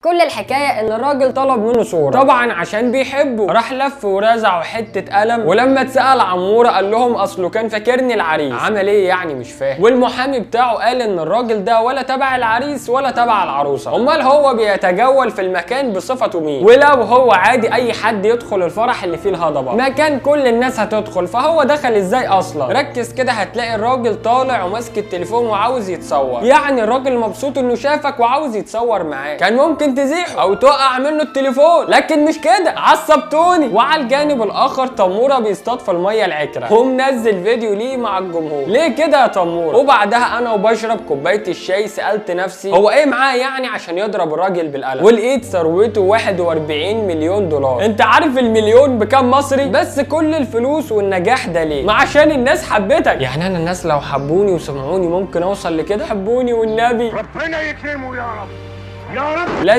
كل الحكاية ان الراجل طلب منه صوره، طبعا عشان بيحبه، راح لف ورزعه حتة قلم، ولما اتسال عموره قال لهم اصله كان فاكرني العريس. عمل ايه يعني؟ مش فاهم. والمحامي بتاعه قال ان الراجل ده ولا تبع العريس ولا تبع العروسة، امال هو بيتجول في المكان بصفته مين؟ ولو هو عادي اي حد يدخل الفرح اللي فيه الهضبه، مكان كل الناس هتدخل، فهو دخل ازاي اصلا؟ ركز كده هتلاقي الراجل طالع وماسك التليفون وعاوز يتصور، يعني الراجل مبسوط انه شافك وعاوز يتصور معاك. كان ممكن تزيحه او تقع منه التليفون، لكن مش كده، عصبتوني. وعلى الجانب الاخر تموره بيصطاد في المية العكره ومنزل فيديو ليه مع الجمهور. ليه كده يا تموره؟ وبعدها انا وبشرب كوباية الشاي سالت نفسي هو ايه معاه يعني عشان يضرب الراجل بالقلم، ولقيت ثروته 41 مليون دولار. انت عارف المليون بكام مصري؟ بس كل الفلوس والنجاح ده ليه؟ ما عشان الناس حبتك. يعني انا الناس لو حبوني وسمعوني ممكن اوصل لكده؟ حبوني والنبي، ربنا يكرمه يا رب يا رب. لازم